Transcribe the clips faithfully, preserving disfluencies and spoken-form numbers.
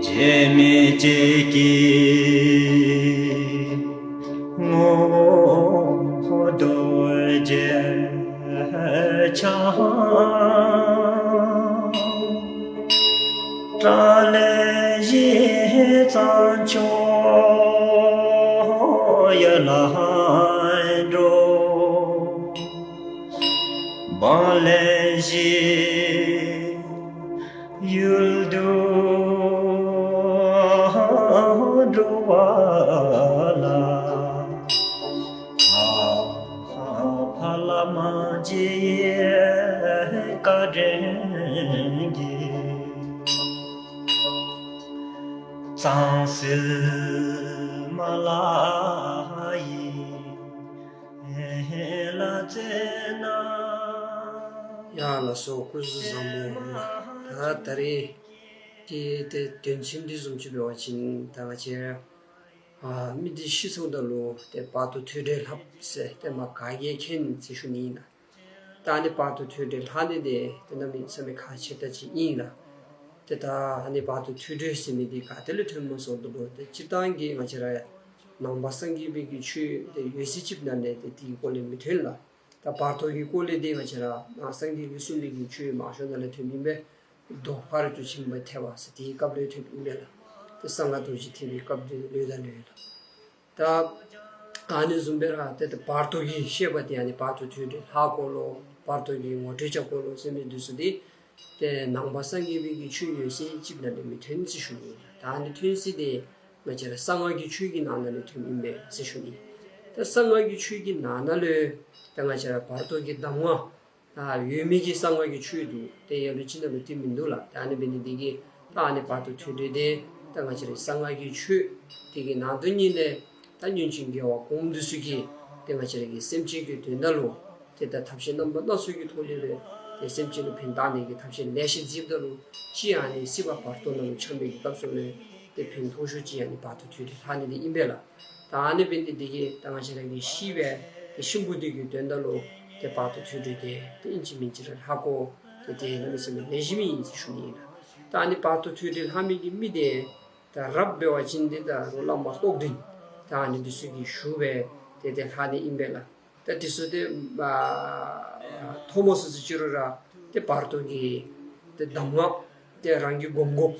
སྐྱེ་མེད་ཅིག་གི་ངོ་བོ་རྡོ་རྗེ་འཆང་། སྐྲ་ལེན་བཞི་གཙང་ཕྱོགས་ཡར་ལངས་འགྲོ། བང་ལེན་བཞི་ཡུལ་དུ་འགྲོ་བ་ལ། ཕ་ལ་མ་བརྗེད་བཀའ་དྲིན་གྱིས། གཙང་སིལ་མ་ལ་ཡི་ལ་བཙས་ན། ཡ་ལགས་སོ། སྐུ་གཟུགས་བཟང་པོ། ད་ད་རེས་ཀྱི་ཏེ་དོན་ཚན་འདི་བཟུམ་ཅིག་འབད་བ་ཅིན་ད་ང་བཅས་ཨ་མི་འདི་ཤི་སོངམ་ད་ལུ་ཏེ་བར་དོ་ཐོས་གྲོལ་ལྷབ་ཟེར་ཏེ་མ་ག་གིས་མཁྱེན་ཟེར་ཞུ་ནི་ཨིན་ལགས། ད་ཨ་ནི་བར་དོ་ཐོས་གྲོལ་ལྷག་ནི་འདི་ཏེ་གནམ་མེད་ས་མེད་ཁག་ཆེ་དྲགས་ཅིག་ཨིན་ལགས། ཏེ་ད་ཨ་ནི་བར་དོ་ཐོས་གྲོལ་ཟེར་མི་འདི་ག་ཏེ་ལས་ཐོནམ་སྨོ་ཟེརཝ་ད་ལུ་ཏེ་སྤྱིར་བཏང་གི་ང་བཅས་ར་ནང་པ་སངས་རྒྱས་པའི་གི་ཆོས་འདི་འོད་གསལ་གཅིག་ནང་ལས་ཏེ་དེའི་སྐོར་ལས་མི་ཐོན་ལགས། ད་བར་དོ་གི་སྐོར་ལས་འདི་ང་བཅས་ར་ནང་སངས་རྒྱས་ཀྱིས་གསུངས་མི་གི་ཆོས་མང་ཤོས་ནང་ལས་ཐོནམ་ཨིན་པས། མདོ་ཕ་རོལ་ཏུ་ཕྱིན་པ་ཐེག་པ་ཟེར་དེའི་སྐབས་ལས་ཐོནམ་ཨིན་པས་ལགས། ཏེ་གསང་སྔགས་རྡོ་རྗེ་ཐེག་པའི་སྐབས་འདི་ལུ་ད་ལུ་ཡོད་ལགས། ད་ཨ་ནི་བཟུམ་སྦེ་ར་ཏེ་ད་བར་དོ་གི་བཤད་པ་འདི་ཨ་ནི་བར་དོ་ཐོས་གྲོལ་ལྷག་སྐོར་ལུ་བར་དོ་གི་ངོ་སྤྲོད་རྐྱབ་སྐོར་ལུ་ཟེར་མི་འདི་ཚུ་འདི་ཏེ་ནང་པ་སངས་རྒྱས་པའི་གི་ཆོས་འོད་གསལ་གཅིག་ནང་ལས་མི་ཐོན་ཟེར་ཞུ་ནི། ད་ཨ་ནི་ཐོན་ས་འདི་ང་བཅས་ར་གསང་སྔགས་ཀྱི་ཆོས་ཀྱི་ནང་ན་ལས་ཐོནམ་ཨིན་པས་ཟེར་ཞུ་ནི། ད་གསང་སྔགས་ཀྱི་ཆོས་ཀྱི་ནང་ན་ལས་ད་ང་བཅས་ར་བར་དོ་གི་གདམས་ངག་ཨ་ཡོད་མི་གི་གསང་སྔགས་ཀྱི་ཆོས་འདུག། ཏེ་ལ་ལུ་ཅིག་ནང་ལུ་ཏེ་མིན་འདུག་ལགས། ད་ཨ་ནི་འབད་ནི་འདི་གིས་ད་ཨ་ནི་བར་དོ་ཐོས་གྲོལ་འདི་ད་ང་བཅས་རའི་གསང་སྔགས་ཀྱི་ཆོས་འདི་གི་ནང་དོན་ཉིད་ལས་ད་སྔོན་བྱོན་རྒྱལ་བ་གོངམ་འདི་ཚུ་གིས་ཏེ་ང་བཅས་ར་གི་སེམས་ཅན་གྱི་དོན་དག་ལུ་ཏེ་ད་ཐབས་ཤེས་རྣམ་པ་སྣ་ཚོགས་ཀྱི་ཐོག་ལས་ལུ་ཏེ་སེམས་ཅན་ལུ་ཕན་བཏགས་ནི་གི་ཐབས་ཤེས་ལེ་ཤ་མཛདཔ་ད་ལུ་ཅིག་ཨ་ནི་སྲིད་པ་བར་དོ་ནང་ལུ་འཁྱམས་པའི་གི་སྐབས་སུ་ལུ་ཏེ་ཕན་ཐོགས་ཤོས་ཅིག་ཨ་ནི་བར་དོ་ཐོས་གྲོལ་ལྷག་ནི་འདི་ཨིན་པས་ལགས། ད་ཨ་ནི་འབད་ནི་འདི་གིས་ད་ང་བཅས་ར་གི་ཤི་བའི་ཏེ་གཤིན་པོ་འདི་གི་དོན་དག་ལུ་ཏེ་བར་དོ་ཐོས་གྲོལ་འདི་ཏེ་ཨིན་ཅི་མིན་ཅི་ར་ལྷག་དགོ། ཏེ་ཏེ་གནམ་མེད་ས་མེད་ལེགས་ཤོམ་ཨིན་ཟེར་ཞུ་ནི་ཨིན་ལགས། ད་ཨ་ནི་བར་དོ་ཐོས་གྲོལ་ལྷག་མི་གི་མི་འདི་ད་རབ་འབད་བ་ཅིན་འདི་ད་རུང་བླ་མ་རྟོགས་ལྡན་ད་ཨ་ནི་འདི་ཚུ་གིས་ཞུ་སྦེ་ཏེ་ཏེ་ལྷག་ནི་ཨིན་པས་ལགས། ད་འདི་ཚུ་ཏེ་ཨ་ཐོན་མི་ཚུ་ཟེར་ཅི་རུང་ར་ཏེ་བར་དོ་གི་ཏེ་གདམས་ངག་ཏེ་རང་གིས་སྒོམ་སྒོམ་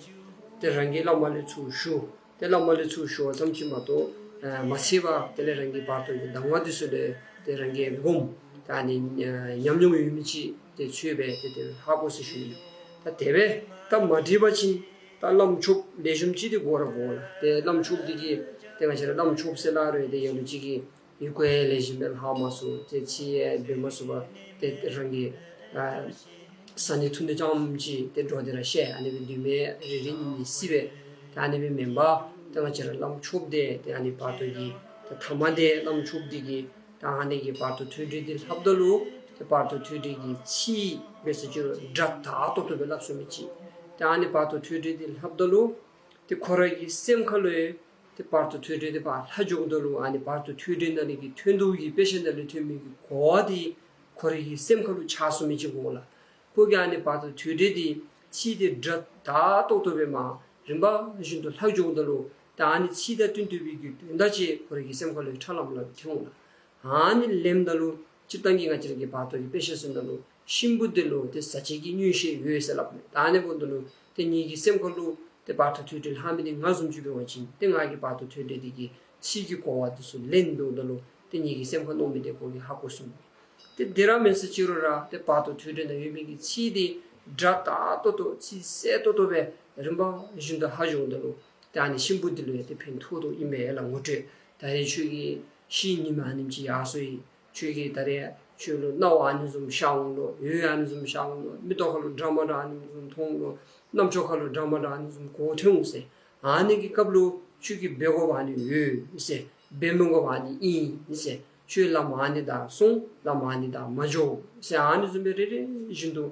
ཏེ་རང་གིས་བླ་མ་ལས་ཚུར་ཞུ། ཏེ་བླ་མ་ལས་ཚུར་ཞུ་བ་ཙམ་ཅིག་མ་གཏོགས་ཨ་མ་ཚད་པར་དེ་ལས་རང་གིས་བར་དོ་གི་གདམས་ངག་འདི་ཚུ་ལས་ཏེ་རང་གིས་སྒོམ། ད་ཨ་ནི་ཨ་ཉམས་མྱོང་ཡོད་མི་ཅིག་ཏེ་འཚོལ་སྦེ་ཏེ་ཏེ་ལྷག་དགོ་ཟེར་ཞུ་ནི། ད་དེ་སྦེ་ད་མ་འགྲིག་པ་ཅིན་ད་བླམ་ཆོསཔ་ལེགས་ཤོམ་ཅིག་འདི་དགོ་ར་དགོ་ལགས། ཏེ་བླམ་ཆོསཔ་འདི་གིས་ཏེ་ང་བཅས་ར་བླམ་ཆོསཔ་ཟེར་སླབ་རུང་ཏེ་ལ་ལུ་ཅིག་གིས་ཡི་གུ་ཡང་ལེགས་ཤོམ་སྦེ་ལྷག་མ་ཚུགས། ཏེ་ཚིག་ཡང་འབད་མ་ཚུགས་པར་ཏེ་རང་གིས་ཨ་བཟའ་ནི་འཐུང་ནི་ཙམ་ཅིག་ཏེ་འགྲོ་སྟེ་ར་ཤི། ཨ་ནི་སྦེ་དུས་མེད་རེ་རེ་གཉིས་གཉིས་སྲིད་པས། ད་ཨ་ནི་སྦེ་མེན་པར་ཏེ་ང་བཅས་ར་བླམ་ཆོསཔ་འདི་ཏེ་ཨ་ནི་བར་དོ་གི་ཏེ་ཐ་མ་འདི་བླམ་ཆོསཔ་འདི་གིས་ད་ཨ་ནི་གི་བར་དོ་ཐོས་གྲོལ་འདི་ལྷགཔ་ད་ལུ་ཏེ་བར་དོ་ཐོས་གྲོལ་གྱི་ཚིག་འབད་ས་ཅིག་རུང་སྒྲ་དག་ཏོག་ཏོ་སྦེ་སླབ་ཚུགས་མི་ཅིག། ད་ཨ་ནི་བར་དོ་ཐོས་གྲོལ་འདི་ལྷགཔ་ད་ལུ་ཏེ་ཁོ་ར་གི་སེམས་ཁ་ལུ་ཡང་ཏེ་བར་དོ་ཐོས་གྲོལ་འདི་ཕར་ལྷག་འགྱོཝ་ད་ལུ་ཨ་ནི་བར་དོ་ཐོས་གྲོལ་ནང་ལས་ཀྱི་ཐོན་དོ་གི་དཔེ་ཆ་ནང་ལས་ཐོན་མི་གི་གོ་བ་འདི་ཁོ་ར་གི་སེམས་ཁ་ལུ་ཆགས་ཚུགས་མི་ཅིག་དགོ་ལགས། ཁོ་གིས་ཨ་ནི་བར་དོ་ཐོས་གྲོལ་འདི་ཚིག་འདི་སྒྲ་དག་ཏོག་ཏོ་སྦེ་མར་རིམ་པ་བཞིན་དུ་ལྷག་འགྱོཝ་ད་ལུ་ད་ཨ་ནི་ཚིག་དང་བསྟུན་ཏེ་སྦེ་གི་དོན་དག་ཅིག་ཁོ་ར་གི་སེམས་ཁ་ལུ་ཁྲ་ལམ་ལམ་ཐོན་འོང་ལགས། ཨ་ནི་ལེནམ་ད་ལུ་སྤྱིར་བཏང་གི་ང་བཅས་ར་གི་བར་དོ་གི་དཔེ་ཆ་ཚུ་ནང་ལུ་གཤིན་པོ་འདི་ལུ་ཏེ་ཟག་བཅས་ཀྱི་མངོན་ཤེས་ཡོད་ཟེར་སླབ་མས། ད་ཨ་ནི་འབདཝ་ད་ལུ་ཏེ་ངེ་གི་སེམས་ཁ་ལུ་ཏེ་བར་དོ་ཐོས་གྲོལ་ལྷག་མི་འདི་ང་བཟུམ་ཅིག་འབད་བ་ཅིན་ཏེ་ང་གིས་བར་དོ་ཐོས་གྲོལ་འདི་གི་ཚིག་གི་གོ་བ་འདི་ཚུ་ལེནམ་ད་ལུ་ཏེ་ངེ་གི་སེམས་ཁར་མནོ་མི་འདི་ཁོ་གིས་ཧ་གོ་ཚུགས་མས། ཏེ་དེ་ར་མེན་ཟེར་ཅི་རུང་ར་ཏེ་བར་དོ་ཐོས་གྲོལ་ནང་ཡོད་མི་གི་ཚིག་འདི་སྒྲ་དག་ཏོག་ཏོ་ཚིག་གསལ་ཏོག་ཏོ་སྦེ་རིམ་པ་བཞིན་དུ་ཧ་གོ་འོངམ་ད་ལུ་ཏེ་ཨ་ནི་གཤིན་པོ་འདི་ལུ་ཡང་ཏེ་ཕན་ཐོགས་དོ་ཨིན་པས་ལགས། ངོ་སྤྲོད་ད་རེས་ཁྱོད་ཀྱིས་ཤི་ཉིནམ་ཨ་ནེམ་ཅིག་ཡར་སོ་ཡི། ཁྱོད་ཀྱིས་ད་རེས་ཁྱོད་ལུ་རྣ་བར་ཨ་ནི་བཟུམ་ཤར་འོང་ལོ། འོད་ཨ་ནི་བཟུམ་ཤར་འོང་ལོ། མིག་ཏོ་ཁ་ལུ་འདྲ་མ་འདྲ་ཨ་ནི་བཟུམ་མཐོང་འོང་ལོ། རྣམ་ཅོ་ཁ་ལུ་འདྲ་མ་འདྲ་ཨ་ནི་བཟུམ་གོ་ཐོན་འོང་ཟེར། ཨ་ནི་གི་སྐབས་ལུ་ཁྱོད་ཀྱིས་འབད་དགོཔ་ཨ་ནི་ཡོད་ཟེར། འབད་མི་དགོཔ་ཨ་ནི་ཨིན་ཟེར། ཁྱོད་ལམ་ཨ་ནི་བདའ་སོང་། ལམ་ཨ་ནི་བདའ་མ་འགྱོ་ཟེར། ཨ་ནི་བཟུམ་སྦེ་རེ་རེ་བཞིན་དུ་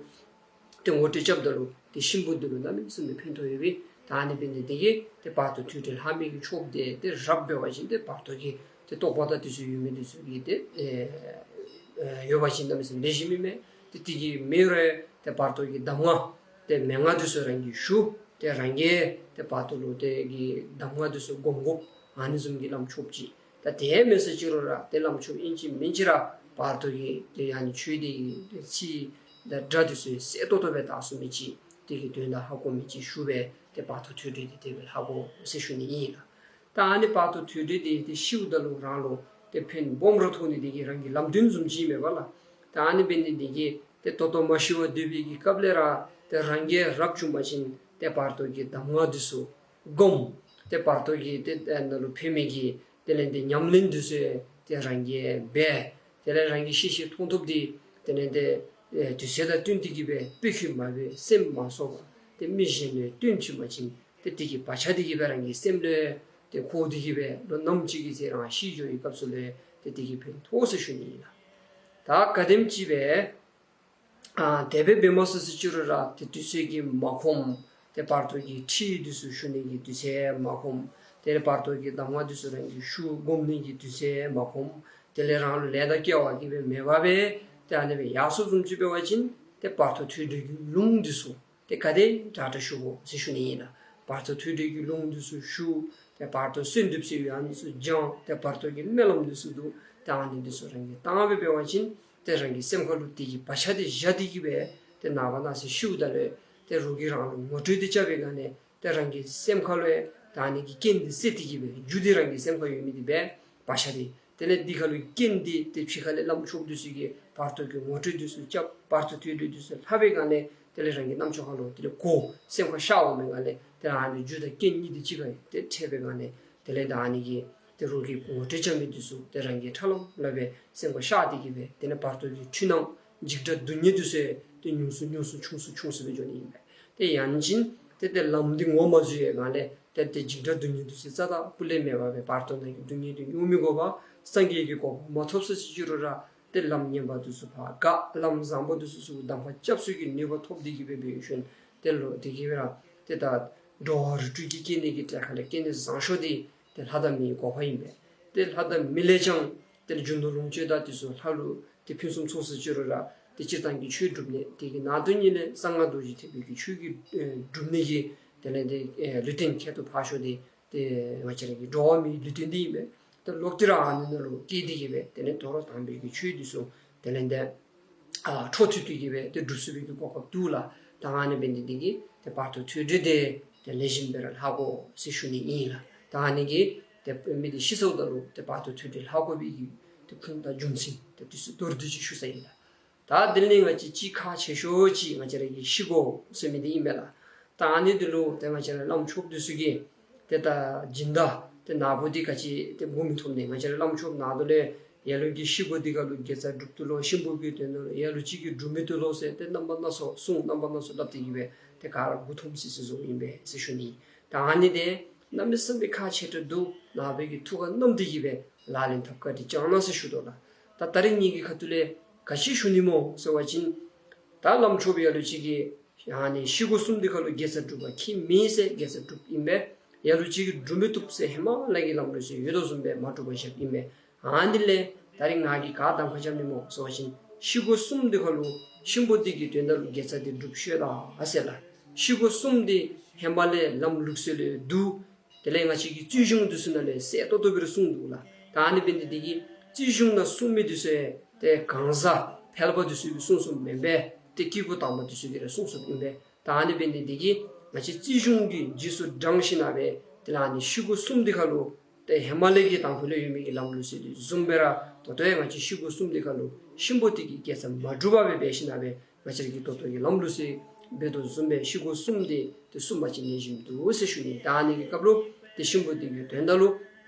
ཏེ་ངོ་སྤྲོད་རྐྱབ་ད་ལུ་ཏེ་གཤིན་པོ་འདི་ལུ་གནམ་མེད་ས་མེད་ཕན་ཐོགས་ཡོད་པས། ད་ཨ་ནི་འབད་ནི་འདི་གིས་ཏེ་བར་དོ་ཐོས་གྲོལ་ལྷག་མི་གི་ཆོསཔ་འདི་ཏེ་རབ་འབད་བ་ཅིན་ཏེ་བར་དོ་གི་ཏེ་རྟོགས་པ་དང་འདི་ཚུ་ཡོད་མི་འདི་ཚུ་གིས་ཏེ་ཨེ་ཨེ་ཡོད་པ་ཅིན་གནམ་མེད་ས་མེད་ལེགས་ཤོམ་ཨིན་མས། ཏེ་འདི་གིས་མེད་རུང་ཏེ་བར་དོ་གི་གདམས་ངག་ཏེ་མན་ངག་འདི་ཚུ་རང་གིས་ཞུ། ཏེ་རང་གིས་ཏེ་བར་དོ་ལུ་ཏེ་གི་གདམས་ངག་འདི་ཚུ་སྒོམ་དགོཔ་ཨ་ནི་བཟུམ་གྱི་བླམ་ཆོསཔ་ཅིག། ད་དེ་མེན་ཟེར་ཅི་རུང་ར་ཏེ་བླམ་ཆོསཔ་ཨིན་ཅི་མིན་ཅི་ར་བར་དོ་གི་ཏེ་ཨ་ནི་ཆོས་འདི་གི་ཏེ་ཚིག་དང་སྒྲ་འདི་ཚུ་གསལ་ཏོག་ཏོ་སྦེ་བཏགས་ཚུགས་མི་ཅིག། དེ་གི་དོན་དག་ཧ་གོ་མི་ཅིག་ཞུ་སྦེ་ཏེ་བར་དོ་ཐོས་གྲོལ་འདི་དེ་སྦེ་ལྷག་དགོ་ཟེར་ཞུ་ནི་ཨིན་ལགས། ད་ཨ་ནི་བར་དོ་ཐོས་གྲོལ་འདི་ཏེ་ཤིཝ་ད་ལུ་རང་ལུ་ཏེ་ཕན་སྦོམ་ར་ཐོགས་ནི་དེ་གིས་རང་གི་ལམ་སྟོན་བཟུམ་ཅིག་མས་པ་ལགས། ད་ཨ་ནི་འབད་ནི་དེ་གིས་ཏེ་ད་ལྟོ་མ་ཤི་བར་སྡོད་པའི་གི་སྐབས་ལས་ར་ཏེ་རང་གིས་རབ་བྱུང་པ་ཅིན་ཏེ་བར་དོ་གི་གདམས་ངག་འདི་ཚུ་སྒོམ། ཏེ་བར་དོ་གི་ཏེ་ནང་ལུ་ཕན་མི་གི་དེ་ལས་ཏེ་ཉམས་ལེན་འདི་ཚུ་ཏེ་རང་གིས་འབད། དེ་ལས་རང་གིས་ཤེས་ཤེས་མཐོང་ཐོབ་འདི་དེ་ལས་ཏེ་ཨེ་དུས་ཚོད་དང་བསྟུན་ཏེ་གི་སྦེ་སྤུ་གུ་མ་འབད་སེམས་མ་གསོ་བར་ཏེ་མི་གཞན་ལུ་སྟོན་བྱིན་པ་ཅིན་ཏེ་དེ་གི་བག་ཆགས་དེ་གིས་སྦེ་རང་གི་སེམས་ལུ་ཏེ་འཁོར་ཏེ་གི་སྦེ་ལོ་ནམ་ཅིག་གི་ཚེ་རང་ཤི་འགྱོ་བའི་སྐབས་སུ་ལུ་ཏེ་དེ་གི་ཕན་ཐོགས་ཟེར་ཞུ་ནི་ཨིན་ལགས། ད་ག་དེམ་ཅིག་སྦེ་ཨ་དེ་སྦེ་འབད་མ་ཚུགས་ཟེར་ཅི་རུང་ར་ཏེ་དུས་ཚོད་ཀྱིས་མ་ཁོམ། ཏེ་བར་དོ་གི་ཁྲིད་འདི་ཚུ་ཞུ་ནི་གི་དུས་ཚོད་མ་ཁོམ། དེ་ལས་བར་དོ་གི་གདམས་ངག་འདི་ཚུ་རང་གིས་ཞུ་སྒོམ་ནི་གི་དུས་ཚོད་མ་ཁོམ། དེ་ལས་རང་ལུ་ལས་དང་སྐལ་བ་གིས་སྦེ་མེད་པར་སྦེ་ཏེ་ཨ་ནི་སྦེ་ཡར་སོང་བཟུམ་ཅིག་འབད་བ་ཅིན་ཏེ་བར་དོ་ཐོས་གྲོལ་གྱི་ལུང་འདི་ཚུ་ཏེ་ག་དེ་དྲག་དྲག་ཞུ་དགོ་ཟེར་ཞུ་ནི་ཨིན་ལགས། བར་དོ་ཐོས་གྲོལ་གྱི་ལུང་འདི་ཚུ་ཞུ། ཏེ་བར་དོ་གསོལ་འདེབས་ཟེར་ཡང་འདི་ཚུ་བགྱང་། ཏེ་བར་དོ་གི་སྨོན་ལམ་འདི་ཚུ་འདུག། ཏེ་ཨ་ནི་འདི་ཚུ་རང་གིས་བཏང་སྦེ་འབད་བ་ཅིན་ཏེ་རང་གི་སེམས་ཁ་ལུ་དེ་གི་བག་ཆགས་དེ་བཞག་སྟེ་གི་སྦེ་ཏེ་ནངས་པ་གནངས་ཚེ་ཤིཝ་ད་ལུ་ཏེ་རོགས་ཀྱིས་རང་ལུ་ངོ་སྤྲོད་དེ་རྐྱབ་པའི་སྒང་ལས་ཏེ་རང་གི་སེམས་ཁ་ལུ་ད་ཨ་ནི་གི་རྐྱེན་འདི་སད་དེ་གི་སྦེ་རྒྱུ་འདི་རང་གི་སེམས་ཁར་ཡོད་མི་འདི་སྦེ་བག་ཆགས་འདི་དེ་ལས་འདི་ཁ་ལུ་རྐྱེན་འདི་ཏེ་ཕྱི་ཁ་ལས་བླམ་ཆོསཔ་འདི་ཚུ་གིས་བར་དོ་གི་ངོ་སྤྲོད་འདི་ཚུ་རྐྱབ། བར་དོ་ཐོས་གྲོལ་འདི་ཚུ་ལྷག་པའི་སྒང་ལས་དེ་ལས་རང་གི་རྣམ་ཅོ་ཁ་ལུ་དེ་ལས་གོ་སེམས་ཁར་ཤར་འོང་པའི་སྒང་ལས་དེ་ལས་ཨ་ནི་རྒྱུ་དང་རྐྱེན་གཉིས་འདི་གཅིག་ཁར་ཏེ་འཕྲད་པའི་སྒང་ལས་དེ་ལས་ད་ཨ་ནི་གི་ཏེ་རོགས་ཀྱིས་ངོ་སྤྲོད་རྐྱབ་མི་འདི་ཚུ་ཏེ་རང་གིས་ཁྲ་ལམ་ལམ་སྦེ་སེམས་ཁར་ཤར་ཏེ་གི་སྦེ་དེ་ལས་བར་དོ་གི་འཁྲུལ་སྣང་འཇིགས་སྐྲག་སྡུག་བསྔལ་འདི་ཚུ་ཏེ་ཉུང་སུ་ཉུང་སུ་ཆུང་སུ་ཆུང་སུ་སྦེ་འགྱོ་ནི་ཨིན་པས། ཏེ་ཡང་ཅིན་ཏེ་ཏེ་ལམ་འདི་ངོ་མ་བཟུང་བའི་སྒང་ལས་ཏེ་ཏེ་འཇིགས་སྐྲག་སྡུག་བསྔལ་འདི་ཚུ་རྩ་དང་སྤུ་ལས་མེད་པར་སྦེ་བར་དོ་ནང་གི་སྡུག་བསྔལ་འདི་མྱོང་མི་དགོ་པར་སངས་རྒྱས་ཀྱི་གོ་འཕང་མ་ཐོབ་ཟེར་ཅི་རུང་ར་ཏེ་ལམ་ངན་པ་འདི་ཚུ་ཕར་འགག། ལམ་བཟང་པོ་འདི་ཚུ་ཚུར་གདམ་ཁ་རྐྱབ་ཚུགས་ཀྱི་ནུས་པ་ཐོབ་སྟེ་གི་སྦེ་འབད་ཞིནམ་ཏེ་ལོག་སྟེ་གི་སྦེ་ར་ཏེ་ད་འགྲོ་བ་རིགས་དྲུག་གི་སྐྱེ་གནས་ཀྱི་གྲལ་ཁ་ལས་སྐྱེ་གནས་བཟང་ཤོས་འདི་ཏེ་ལྷ་དང་མིའི་གོ་འཕང་ཨིན་པས། ཏེ་ལྷ་དང་མི་ལས་ཀྱང་ཏེ་རྒྱུ་ནོར་ལོངས་སྤྱོད་དང་འདི་ཚུ་ལྷ་ལུ་ཏེ་ཕུན་སུམ་ཚོགས་ཟེར་ཅི་རུང་ར་ཏེ་སྤྱིར་བཏང་གི་ཆོས་སྒྲུབ་ནི་དེ་གི་ནང་དོན་ཉིད་ལས་གསང་སྔགས་རྡོ་རྗེ་ཐེག་པའི་གི་ཆོས་ཀྱི་ཨེ་སྒྲུབ་ནི་གི་དེ་ལས་ཏེ་ཨེ་ལུས་རྟེན་ཁྱད་དུ་འཕགས་ཤོས་འདི་ཏེ་ང་བཅས་ར་གི་འགྲོ་བ་མིའི་ལུས་རྟེན་འདི་ཨིན་པས། ཏེ་ལོག་སྟེ་ར་ཨ་ནི་ནང་ལུ་སྐྱེས་ཏེ་གི་སྦེ་དེ་ལས་དོ་རུང་དམ་པའི་གི་ཆོས་འདི་ཚུ་དེ་ལས་ཏེ་ཨ་འཕྲོ་མཐུད་དེ་གི་སྦེ་ཏེ་སྒྲུབ་ཚུགས་པའི་གི་གོ་སྐབས་འདུག་ལགས། ད་ཨ་ནི་འབད་ནི་འདི་གིས་ཏེ་བར་དོ་ཐོས་གྲོལ་འདི་ཏེ་ལེགས་ཤོམ་སྦེ་ར་ལྷག་དགོ་ཟེར་ཞུ་ནི་ཨིན་ལགས། ད་ཨ་ནི་གིས་ཏེ་མི་འདི་ཤི་སོངམ་ད་ལུ་ཏེ་བར་དོ་ཐོས་གྲོལ་ལྷག་དགོ་པའི་གི་ཏེ་ཁུངས་དང་རྒྱུ་མཚན་ཏེ་འདི་ཚུ་མདོར་བསྡུས་ཅིག་ཞུ་ས་ཨིན་ལགས། ད་དེ་ལས་ང་བཅས་ཅིག་ཁག་ཆེ་ཤོས་ཅིག་ང་བཅས་ར་གི་ཤི་སྒོ་ཟེར་མི་འདི་ཨིན་པས་ལགས། ད་ཨ་ནི་འདི་ལུ་ཏེ་ང་བཅས་ར་བླམ་ཆོསཔ་འདི་ཚུ་གིས་ཏེ་ད་སྦྱིན་བདག་ཏེ་ནག་པོ་འདི་ག་ཅི་ཏེ་མགུ་མི་འཐོམ་ནི། ང་བཅས་ར་བླམ་ཆོསཔ་ནང་དོག་ལས་ལ་ལུ་གིས་ཤི་སྒོ་འདི་ཁ་ལུ་དགེ་རྩ་སྒྲུབ་ཏུ་ལོ། གཤིན་པོ་གི་དོན་དག་ལུ་ལ་ལུ་ཅིག་གིས་སྒྲུབ་མི་བཏུབ་ལོ་ཟེར་ཏེ་རྣམ་པ་སྣ་ཚོགས་གསུང་རྣམ་པ་སྣ་ཚོགས་སླབ་སྟེ་གི་སྦེ་ཏེ་ག་ར་མགུ་འཐོམ་སི་སི་བཟོཝ་ཨིན་པས་ཟེར་ཞུ་ནི། ད་ཨ་ནི་འདི་གནམ་མེད་ས་མེད་ཁག་ཆེ་དྲགས་འདུག། ནང་པའི་གི་ཐུགས་ཁར་བསྣམས་ཏེ་གི་སྦེ་ལག་ལེན་འཐབ་བཀའ་དྲིན་བསྐྱང་གནང་ཟེར་ཞུ་དོ་ལགས། ད་ད་རིས་ངེ་གི་ཁ་ཐུག་ལས་ག་ཅི་ཞུ་ནི་སྨོ་ཟེར་བ་ཅིན་ད་བླམ་ཆོསཔ་ལ་ལུ་ཅིག་གིས་ཨ་ནི་ཤི་སྒོ་གསུམ་འདི་ཁ་ལུ་དགེ་རྩ་སྒྲུབ་པ་ཁྱད་མེད་ཟེར་དགེ་རྩ་སྒྲུབ་ཨིན་པས། ལ་ལུ་ཅིག་གིས་སྒྲུབ་མི་བཏུབ་ཟེར་ཧེ་མ་ལས་ཀྱི་ལམ་ལུགས་ཟེར་ཡོད་དོ་བཟུམ་སྦེ་མ་སྒྲུབ་པར་བཞགཔ་ཨིན་པས། ཨ་ནི་ལས་ད་རིས་ང་གིས་ག་གདམ་ཁ་རྐྱབ་ནི་སྨོ་ཟེར་བ་ཅིན་ཤི་སྒོ་གསུམ་འདི་ཁ་ལུ་གཤིན་པོ་འདི་གི་དོན་དག་ལུ་དགེ་རྩ་འདི་སྒྲུབ་ཤོག་ལགས་ཟེར་ལགས། ཤི་སྒོ་གསུམ་འདི་ཧེ་མ་ལས་ལམ་ལུགས་སྲོལ་ལས་འདུག། དེ་ལས་ང་བཅས་ཀྱི་རྩིས་གཞུང་འདི་ཚུ་ནང་ལས་གསལ་ཏོག་ཏོ་སྦེ་ར་གསུངས་འདུག་ལགས། ད་ཨ་ནི་འབད་ནི་འདི་གིས་རྩིས་གཞུང་ནང་གསུངས་མི་འདི་ཚུ་ཏེ་གང་ཟག་ཕལ་པ་འདི་ཚུ་གིས་གསུངས་གསུངསམ་མེན་པས། ཏེ་སྐྱེས་བུ་དམ་པ་འདི་ཚུ་གིས་ར་གསུངས་གསུངསམ་ཨིན་པས། ད་ཨ་ནི་འབད་ནི་འདི་གིས་ང་བཅས་རྩིས་གཞུང་གི་རྗེས་སུ་འབྲང་ཞིནམ་ལས་དེ་ལས་ཨ་ནི་ཤི་སྒོ་གསུམ་འདི་ཁ་ལུ་ཏེ་ཧེ་མ་ལས་ཀྱི་དང་ཕུ་ལས་ཡོད་མི་གི་ལམ་ལུགས་སྲོལ་འདི་བཟུམ་སྦེ་ར་ད་ལྟོ་ཡང་ང་བཅས་ཤི་སྒོ་གསུམ་འདི་ཁ་ལུ་གཤིན་པོ་འདི་གི་དགེ་རྩ་མ་སྒྲུབ་པར་སྦེ་འབད་ཞིནམ་ལས་ང་བཅས་ཀྱི་ད་ལྟོ་གི་ལམ་ལུགས་སྲོལ་འབད་དོ་བཟུམ་སྦེ་ཤི་སྒོ་གསུམ་འདི་ཏེ་གསུམ་པ་ཅིག་ལེགས་ཤོམ་འདུག་ཟེར་ཞུ་ནི། ད་ཨ་ནི་གི་སྐབས་ལུ་ཏེ་གཤིན་པོ་འདི་གི་དོན་དག་ལུ་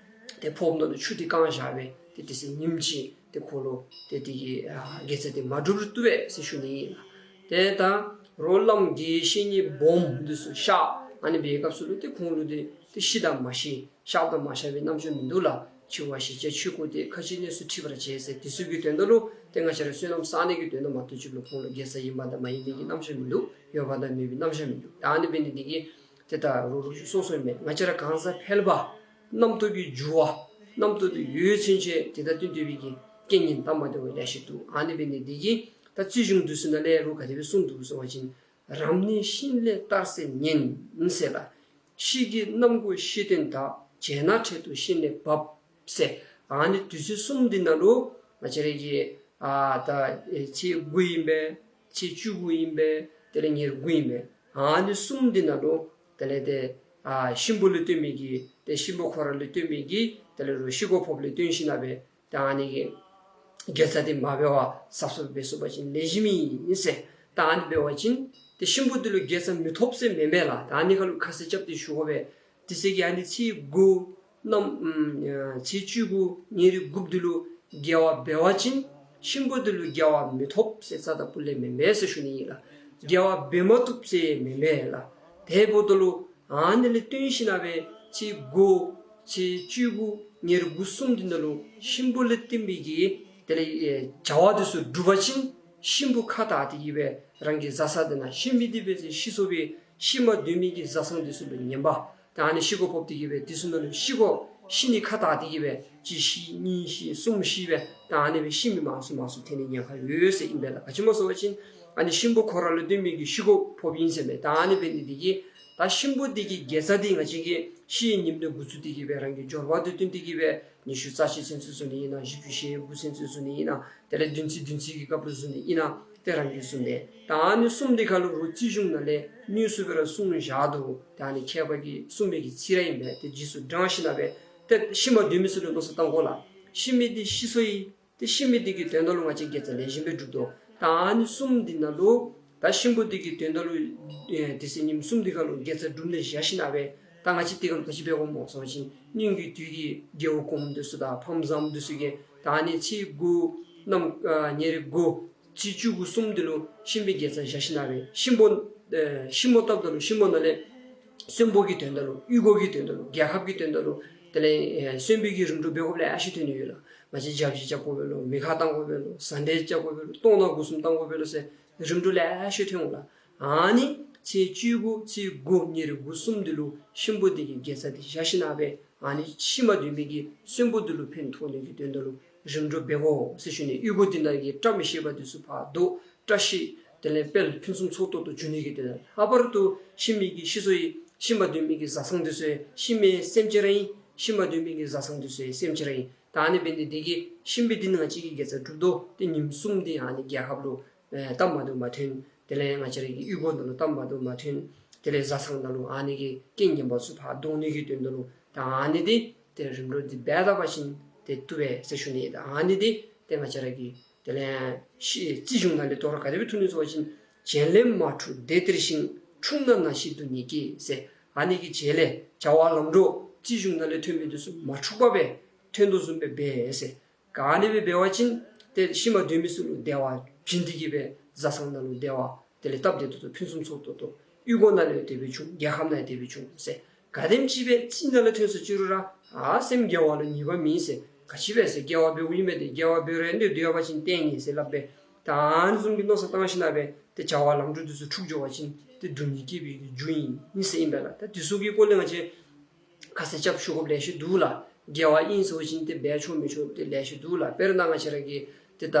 ཏེ་ཕོརཔ་ནང་ལུ་ཆུ་འདི་བཀང་བཞག་སྦེ་ཏེ་དེ་ཚེ་ཉིནམ་གཅིག་ཏེ་ཁོ་ལུ་ཏེ་དེ་གི་ཨ་དགེ་རྩ་འདི་མ་སྒྲུབ་རུང་བཏུབ་པས་ཟེར་ཞུ་ནི་ཨིན་ལགས། ཏེ་ད་རོགས་བླམ་དགེ་བཤེས་གཉེན་སྦོམ་འདི་ཚུ་གཤགས་ཨ་ནི་འབད་བའི་སྐབས་སུ་ལུ་ཏེ་ཁོང་ལུ་ཏེ་ཏེ་ཤི་དང་མ་ཤི་གཤགས་དང་མ་གཤགས་པའི་རྣམ་གཞག་མིན་འདུག་ལགས། འཆི་བ་ཞི་བྱེད་ཆོས་སྐུ་སྟེ། ཁ་ཅིག་གནས་སུ་ཁྲིད་པར་བྱེད་ཟེར་དེ་ཚུ་གི་དོན་དག་ལུ་ཏེ་ང་བཅས་ར་བསོད་ནམས་བསག་ནི་གི་དོན་དག་མ་གཏོགས་ཅིག་ལུ་ཁོང་ལུ་དགེ་རྩ་ཨིན་པ་དང་མ་ཨིན་པའི་གི་རྣམ་གཞག་མིན་འདུག། ཡོད་པ་དང་མེད་པའི་རྣམ་གཞག་མིན་འདུག། ད་ཨ་ནི་འབད་ནི་འདི་གིས་ཏེ་ད་རོགས་རོགས་ཀྱིས་གསུངས་གསུངསམ་མས། ང་བཅས་ར་གང་ཟག་ཕལ་པ་རྣམ་རྟོག་གི་འགྱུར་བ་རྣམ་རྟོག་འདི་ཡོད་ཚུན་ཆད་དེ་དང་བསྟུན་ཏེ་འབད་བའི་གི་རྐྱེན་ངན་དང་མ་བདེ་བ་ལེ་ཤ་འདུག། ཨ་ནི་འབད་ནི་འདི་གིས་ད་རྩིས་གཞུང་འདི་ཚུ་ནང་ལས་རོགས་ག་དེ་སྦེ་གསུངས་འདུག་ཟེར་བ་ཅིན་ རབ་གནས་གཤིན་ལས་ཐར་ཟེར་ཉན་ཟེར་ལགས། ཤི་གི་རྣམ་འགུག་ཤི་རྟེན་དག། བྱས་ན་འཕྲལ་དུ་གཤིན་ལས་བབས་ཟེར། ཨ་ནི་དུས་ཚོད་གསུམ་འདི་ནང་ལུ་ང་བཅས་ར་གི་ཨ་ད་ཨེ་ཚེས་དགུ་ཨིན་པས། ཚེས་བཅུ་དགུ་ཨིན་པས། དེ་ལས་ཉེར་དགུ་ཨིན་པས། ཨ་ནི་གསུམ་འདི་ནང་ལུ་དེ་ལས་ཏེ་ཨ་གཤིན་པོ་ལུ་བརྟེན་མི་གི་ཏེ་གཤིན་པོ་ཁོ་ར་ལུ་བརྟེན་མི་གི་དེ་ལས་རུང་ཤི་གོ་ཕོགཔ་ལས་བརྟེན་ཞིནམ་ལས་ད་ཨ་ནི་གི་དགེ་རྩ་འདི་མ་འབད་བར་ཟབ་ཟབ་འབད་ཚུགས་པ་ཅིན་ལེགས་ཤོམ་ཨིན་ཟེར། ད་ཨ་ནི་འབད་བ་ཅིན་ཏེ་གཤིན་པོ་འདི་ལུ་དགེ་རྩ་མི་ཐོབ་ཟེར་མེན་པས་ལགས། ད་ཨ་ནི་ཁ་ལུ་ཁ་གསལ་རྐྱབ་སྟེ་ཞུ་དགོ་པས། དེ་ཚེ་གི་ཨ་ནི་ཚེས་དགུ་གནམ་ཨམ་ཚེས་བཅུ་དགུ་ཉེར་དགུ་འདི་ལུ་དགེ་བ་འབད་བ་ཅིན་གཤིན་པོ་འདི་ལུ་དགེ་བ་མི་ཐོབ་ཟེར་རྩ་དང་པོ་ལས་མེན་པས་ཟེར་ཞུ་ནི་ཨིན་ལགས། དགེ་བ་འབད་མ་བཏུབ་ཟེར་མེན་པས་ལགས། དེ་འབདཝ་ད་ལུ་ཨ་ནི་ལས་བརྟེན་ཞིནམ་ལས་ཚེས་དགུ་ཚེས་བཅུ་དགུ་ཉེར་དགུ་གསུམ་འདི་ནང་ལུ་གཤིན་པོ་ལུ་བརྟེན་པའི་གི་དེ་ལས་ཨེ་བྱ་བ་འདི་ཚུ་བསྒྲུབ་པ་ཅིན་གཤིན་པོ་ཁ་བཏགས་ཏེ་གི་སྦེ་རང་གི་བཟའ་ཚང་འདི་ནང་ཤི་མི་འདི་འབད་ཚེ་ཤི་སོང་པའི་ཤི་མ་སྡོད་མི་གི་བཟའ་ཚང་འདི་ཚུ་ལུ་ཉེན་པ། ད་ཨ་ནི་ཤི་གོ་ཕོག་སྟེ་གི་སྦེ་དེ་ཚུ་ནང་ལུ་ཤི་གོ་ཤི་ནི་ཁ་བཏགས་ཏེ་གི་སྦེ་གཅིག་ཤི་གཉིས་ཤི་གསུམ་ཤི་སྦེ་ད་ཨ་ནི་སྦེ་ཤི་མི་མང་སུ་མང་སུ་ཐོན་ནི་ཉེན་ཁ་ཡོད་ཟེར་ཨིན་པས་ལགས། ག་ཅི་སྨོ་ཟེར་བ་ཅིན་ཨ་ནི་གཤིན་པོ་ཁོ་ར་ལུ་བརྟེན་མི་གི་ཤི་གོ་ཕོགཔ་ཨིན་ཟེར་མས། ད་ཨ་ནི་འབད་ནི་འདི་གིས་ད་གཤིན་པོ་འདི་གི་དགེ་རྩ་འདི་ང་བཅས་ཀྱིས་ཤི་ནིམ་འདི་འགོ་བཙུགས་ཏེ་གི་སྦེ་རང་གི་འབྱོར་པ་འདི་བཏོན་ཏེ་གི་སྦེ་ཉི་ཤུ་རྩ་གཅིག་ཚུན་ཚོད་བཟུང་ནི་ཨིན་ན་བཞི་བཅུ་ཞེ་དགུ་ཚུན་ཚོད་བཟུང་ནི་ཨིན་ན་དེ་ལས་བདུན་ཚིགས་བདུན་ཚིགས་ཀྱི་སྐབས་ལུ་བཟུང་ནི་ཨིན་ན་ཏེ་རང་གིས་བཟུང་སྟེ། ད་ཨ་ནི་གསུམ་འདི་ཁ་ལུ་རུང་རྩིས་གཞུང་ནང་ལས་ནུས་སུ་སྦེ་ར་གསུངས་བཞག་འདུག། ད་ཨ་ནི་མཁས་པ་གིས་གསུངས་མི་གི་ཚིག་ར་ཨིན་པས། ཏེ་རྗེས་སུ་འབྲང་ཞིནམ་ལས་ཏེ་ཤི་མ་སྡོད་མི་ཚུ་ལུ་མནོ་བསམ་བཏང་དགོ་ལགས། ཤི་མི་འདི་ཤི་སོ་ཡི། ཏེ་ཤི་མི་འདི་གི་དོན་དག་ལུ་ང་བཅས་དགེ་རྩ་ལེགས་ཤོམ་སྦེ་སྒྲུབ་དོ། ད་ཨ་ནི་གསུམ་འདི་ནང་ལུ་ད་གཤིན་པོ་འདི་གི་དོན་དག་ལུ་ཨེ་དེ་ཚེ་ཉིནམ་གསུམ་འདི་ཁ་ལུ་དགེ་རྩ་སྒྲུབ་ནི་བཞག་ཞིནམ་ལས་ད་ང་བཅས་འདི་ཁ་ལུ་ག་ཅི་འབད་དགོཔ་སྨོ་ཟེར་བ་ཅིན་སྔོན་གྱི་དུས་ཀྱི་རྒྱལ་པོ་གོངམ་འདི་ཚུ་དང་ཕམ་བཟངམ་འདི་ཚུ་གིས་ད་ཨ་ནི་ཚེས་དགུ་གནམ་ཨ་ཉེར་དགུ་ཚེས་བཅུ་དགུ་གསུམ་འདི་ལུ་གཤིན་པོའི་དགེ་རྩ་བཞག་ཞིནམ་ལས་གཤིན་པོ་ཨེ་ཤི་མོ་བཏབ་ད་ལུ་གཤིན་པོ་ནང་ལས་གསོན་པོ་གི་དོན་དག་ལུ་གཡུས་སྒོ་གི་དོན་དག་ལུ་རྒྱལ་ཁབ་ཀྱི་དོན་དག་ལུ་དེ་ལས་ཨེ་གསོན་པོ་གི་རིམ་གྲོ་འབད་དགོཔ་ལེ་ཤ་ཐོན་ནི་ཡོད་ལགས། ང་བཅས་བརྒྱ་བཞི་རྐྱབ་དགོ་པས་ལོ། མེ་ཁ་བཏང་དགོ་པས་ལོ། ཟ་འདྲེ་རྐྱབ་དགོ་པས་ལོ། སྟོང་ནག་སྒོ་གསུམ་བཏང་དགོ་པས་ལོ་ཟེར་རིམ་གྲོ་ལེ་ཤ་ཐོན་འོང་ལགས། ཨ་ནི་ཚེས་བཅུ་དགུ་ཚེས་དགུ་ཉེར་དགུ་གསུམ་འདི་ལུ་གཤིན་པོ་འདི་གི་དགེ་རྩ་འདི་བཞག་ཞིནམ་ལས་ཨ་ནི་ཤི་མ་སྡོད་མི་གི་གསོན་པོ་འདི་ལུ་ཕན་ཐོགས་ནི་གི་དོན་དག་ལུ་རིམ་གྲོ་འབད་དགོ་ཟེར་ཞུ་ནི། གཡུས་སྒོ་འདི་ནང་གི་བཀྲ་མི་ཤིས་པ་འདི་ཚུ་ཕར་བཟློག། བཀྲ་ཤིས་དེ་ལས་དཔལ་ཕུན་སུམ་ཚོགས་ཏོག་ཏོ་འབྱུང་ནི་གི་དོན་དག། ལྷག་པར་དུ་ཤི་མི་གི་ཤི་སོ་ཡི། ཤི་མ་སྡོད་མི་གི་བཟའ་ཚང་འདི་ཚུ་ཡང་ཤི་མི་སེམས་ཅན་ར་ཨིན། ཤི་མ་སྡོད་མི་གི་བཟའ་ཚང་འདི་ཚུ་ཡང་སེམས་ཅན་ར་ཨིན། ད་ཨ་ནི་འབད་ནི་འདི་གིས་གཤིན་པོ་འདི་ནང་ང་བཅས་ཀྱིས་དགེ་རྩ་སྒྲུབ་དོ། ཏེ་ཉིནམ་གསུམ་འདི་ཨ་ནི་རྒྱལ་ཁབ་ལུ་ཨེ་སྟབས་མ་བདེཝ་མ་ཐོན། དེ་ལས་ང་བཅས་ར་གི་གཡུས་སྒོ་ནང་ལུ་སྟབས་མ་བདེཝ་མ་ཐོན། དེ་ལས་བཟའ་ཚང་ནང་ལུ་ཨ་ནི་གི་རྐྱེན་ངན་པ་ཚུ་ཕར་བཟློག་ནི་གི་དོན་དག་ལུ་ད་ཨ་ནི་འདི་ཏེ་རིམ་གྲོ་འདི་འབད་ད་པ་ཅིན་ཏེ་བཏུབ་པས་ཟེར་ཞུ་ནི། ད་ཨ་ནི་འདི་ཏེ་ང་བཅས་ར་གི་དེ་ལས་ཤི་རྩིས་གཞུང་ནང་ལས་དོ་རུང་ག་དེ་སྦེ་ཐོན་ནུག་ཟེར་བ་ཅིན་བྱེད་ལས་མ་འཁྲུགས་བདེ་སྟེར་ཞིང་། འཁྲུགས་ན་ནད་གཞི་སྡུག་བསྔལ་སྐྱེད་ཟེར། ཨ་ནི་གི་བྱེད་ལས་བྱ་བ་ལམ་འགྲོ་རྩིས་གཞུང་ནང་ལས་ཐོན་མི་འདི་ཚུ་མ་འཁྲུགས་པ་སྦེ་ཐོན་དོ་བཟུམ་སྦེ་འབད་ཟེར། ག་ནི་སྦེ་འབད་བ་ཅིན་ཏེ་ཤི་མ་སྡོད་མི་ཚུ་ལུ་བདེ་བ་བྱིན་ཏེ་གི་སྦེ་བཟའ་ཚང་ནང་ལུ་བདེ་བ་དེ་ལས་སྟབས་བདེ་ཏོག་ཏོ་ཕུན་སུམ་ཚོགས་ཏོག་ཏོ་གཡུས་སྒོ་ནང་ལུ་ཡང་དེ་སྦེ་བྱུང་། རྒྱལ་ཁབ་ནང་ཡང་དེ་སྦེ་བྱུང་ཟེར། ག་དེམ་ཅིག་སྦེ་རྩིས་ནང་ལུ་ཐོན་སོང་ཅི་རུང་ར་ཨ་སེམས་དགེ་བ་ལུ་ཉེས་པ་མེད་ཟེར། ག་ཅི་སྦེ་ཟེར་དགེ་བ་འབདཝ་ཨིན་མས། ཏེ་དགེ་བ་འབད་རུང་ཨིན་ཏེ་སྡོད་པ་ཅིན་ལྟས་ངན་ཟེར་སླབ་པས། ད་ཨ་ནི་བཟུམ་གྱི་མནོ་བསམ་བཏང་ཞིནམ་ལས་ཏེ་བྱ་བ་ལམ་འགྲོ་འདི་ཚུ་འཁྲུགས་འགྱོ་བ་ཅིན་ཏེ་སྡུག་བསྔལ་སྐྱེ་བའི་རྒྱུ་ཨིན་ཟེར་ཨིན་པས་ལགས། ད་འདི་ཚུ་གི་སྐོར་ལས་ང་བཅས་ཁ་གསལ་རྐྱབ་ཞུ་དགོཔ་ལེ་ཤ་འདུག་ལགས། དགེ་བ་ཨིན་ཟེར་བ་ཅིན་ཏེ་འབད་ཆོག་མི་ཆོག་ཏེ་ལེ་ཤ་འདུག་ལགས། དཔེར་ན་ང་བཅས་ར་གི་ཏེ་ད་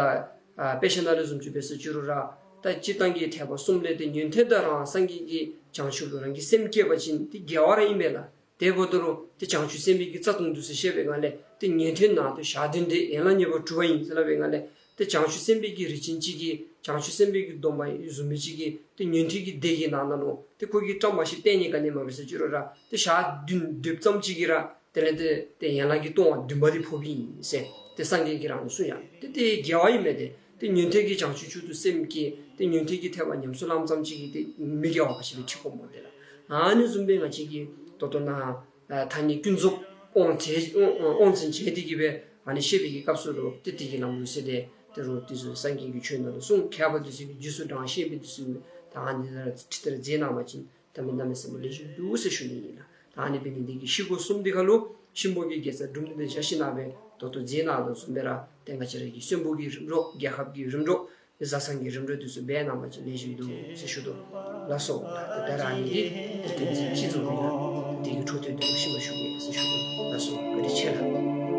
ཨ་དཔེ་ཆ་ནང་ལུ་བཟུམ་ཅིག་འབད་སོང་ཅི་རུང་ར་ད་སྤྱིར་བཏང་གི་ཐེག་པ་གསུམ་ལས་ཏེ་ཉན་ཐོས་དང་རང་སངས་རྒྱས་ཀྱི་བྱང་ཆུབ་ལུ་རང་གི་སེམས་བསྐྱེད་པ་ཅིན་ཏེ་དགེ་བ་ར་ཨིན་པས་ལགས། དེ་འབདཝ་ད་ལུ་ཏེ་བྱང་ཆུབ་སེམས་དཔའི་གི་རྩ་ལྟུང་འདི་ཚུ་བཤད་པའི་སྒང་ལས་ཏེ་ཉན་ཐོས་ནང་དུ་ཞག་བདུན་དེ་ཡན་ལག་བརྒྱད་པོ་གྲུབ་པ་ཨིན་ཟེར་སླབ་པའི་སྒང་ལས་ཏེ་བྱང་ཆུབ་སེམས་དཔའི་གི་རིགས་ཅན་ཅིག་གིས་བྱང་ཆུབ་སེམས་དཔའི་གི་སྡོམ་པ་བཟུང་མི་ཅིག་གིས་ཏེ་ཉན་ཐོས་ཀྱི་སྡེ་གི་ནང་ན་ལུ་ཏེ་ཁོ་གིས་བཀྲ་མ་ཤིསཔ་ལྟས་ངན་ག་ནི་མ་འབད་སོང་ཅི་རུང་ར་ཏེ་ཞག་བདུན་སྡོདཔ་ཙམ་ཅིག་གིས་ར་དེ་ལས་ཏེ་ཏེ་ཡན་ལག་གི་ལྟུང་བ་བདུན་པ་འདི་ཕོགཔ་ཨིན་ཟེར་ཏེ་སངས་རྒྱས་ཀྱིས་རང་གསུངས་ཡང་། ཏེ་དེ་དགེ་བ་ཨིན་མས། ཏེ་ཏེ་ཉན་ཐོས་ཀྱིས་བྱང་ཆུབ་མཆོག་ཏུ་སེམས་བསྐྱེད་དེ་ཉན་ཐོས་ཀྱིས་ཐེག་པ་ཉམས་སུ་བླངམ་ཙམ་ཅིག་གིས་ཏེ་མི་དགེ་བ་ག་ཅི་ལས་འཁྲི་དགོཔ་སྨོ། དེ་ལགས། ཨ་ནི་བཟུམ་སྦེ་ང་བཅས་ཀྱིས་ད་ལྟོ་ནཱ་ཨ་ཐ་སྙད་ཀུན་རྫོབ་དབང་བྱས་དབང་དབང་བཙན་བྱས་ཏེ་གི་སྦེ་ཨ་ནི་བཤད་པའི་གི་སྐབས་སུ་ལུ་ཏེ་དེ་གི་ལམ་ལུགས་ཟེར་ཏེ་དེ་རུང་དེ་ཚུ་སངས་རྒྱས་ཀྱི་ཆོས་ནང་ལུ་གསུངས། མཁས་པ་དེ་ཚུ་གིས་རྗེས་སུ་འབྲང་བཤད་པའི་དེ་ཚུ་ད་ཨ་ནི་ལྟར་ཁྲིད་དེ་ར་མཛད་གནང་བ་ཅིན་གཏན་མེད་གནམ་མེད་ས་མེད་ལེགས་ཤོམ་འདུག་ཟེར་ཞུ་ནི་ཨིན་ལགས། ད་ཨ་ནི་འབད་ནི་འདི་གིས་ཤི་གོ་གསུམ་འདི་ཁ་ལུ་གཤིན་པོ་གི་དགེ་རྩ་སྒྲུབ་ནི་འདི་བཞག་ཞིནམ་ལས་ད་ལྟོ་མཛད་གནང་དོ་བཟུམ་སྦེ་ར་ཏེ་ང་བཅས་ར་གི་གསོན་པོ་གི་རིམ་གྲོ་རྒྱལ་ཁབ་ཀྱི་རིམ་གྲོ་བཟའ་ཚང་གི་རིམ་གྲོ་འདི་ཚུ་འབད་གནང་བ་ཅིན་ལེགས་ཤོམ་འདུག་ཟེར་ཞུ་དོ་ལགས་སོ། ད་ད་ར་ཨ་ནི་འདི་ཏེ་ཏེ་ཅིག་བཟུང་ནི་ལགས། དེ་གི་འཕྲོ་མཐུད་དེ་ལུ་ཤུལ་མ་ཞུ་གེ་ཟེར་ཞུ་དོ་ལགས་སོ། བཀའ་དྲིན་ཆེ་ལགས།